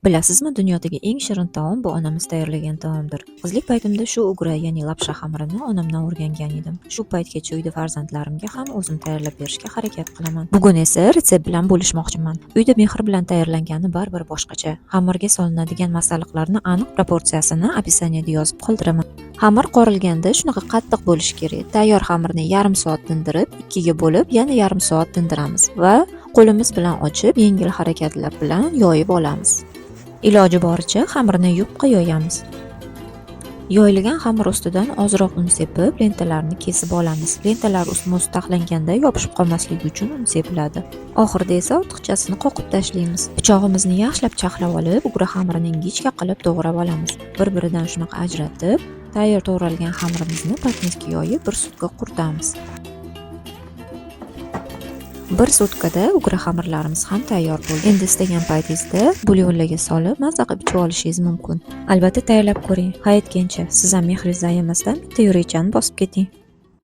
Bilasizmi, dunyodagi eng shirin taom bu onamiz tayyorlagan taomdir. Qizlik paytimda shu ugra, ya'ni lapsha xamirini onamdan o'rgangan edim. Shu paytgacha uyda farzandlarimga ham o'zim tayyorlab berishga harakat qilaman. Bugun esa retsept bilan bo'lishmoqchiman. Uyda mehr bilan tayyorlangani baribir boshqacha. Xamirga solinadigan masalliqlarni aniq proporsiyasini описание da yozib qoldiraman. Xamir qorilganda shunaqa qattiq bo'lishi kerak. Tayyor xamirni yarim soat tindirib, ikkiga bo'lib, yana yarim soat tindiramiz va qo'limiz bilan ochib, yengil harakatlar bilan yoyib olamiz. Iloji boricha xamirni yupqa yoyamiz. Yoyilgan xamir ustidan ozroq un sepib, lentalarni kesib olamiz. Lentalar ustma-ust taxlanganda yopishib qolmasligi uchun un sepiladi. Oxirida esa ortiqchasini qoqib tashlaymiz. Pichog'imizni yaxshilab charxlab olib, ugra xamirini ingichka qilib to'g'rab olamiz. Bir-biridan shunaqa ajratib, tayyor to'g'ralgan xamirimizni patnisga yoyib, bir sutka quritamiz. Bir sutkada ugra xamirlarimiz ham tayyor bo'ldi. Endi istagan paytingizda bulyonlarga solib, mazza qilib ichib olishingiz mumkin. Albatta tayyorlab ko'ring. Ha aytgancha, siz ham mehringizni ayamasdan bitta yurakchani bosib keting.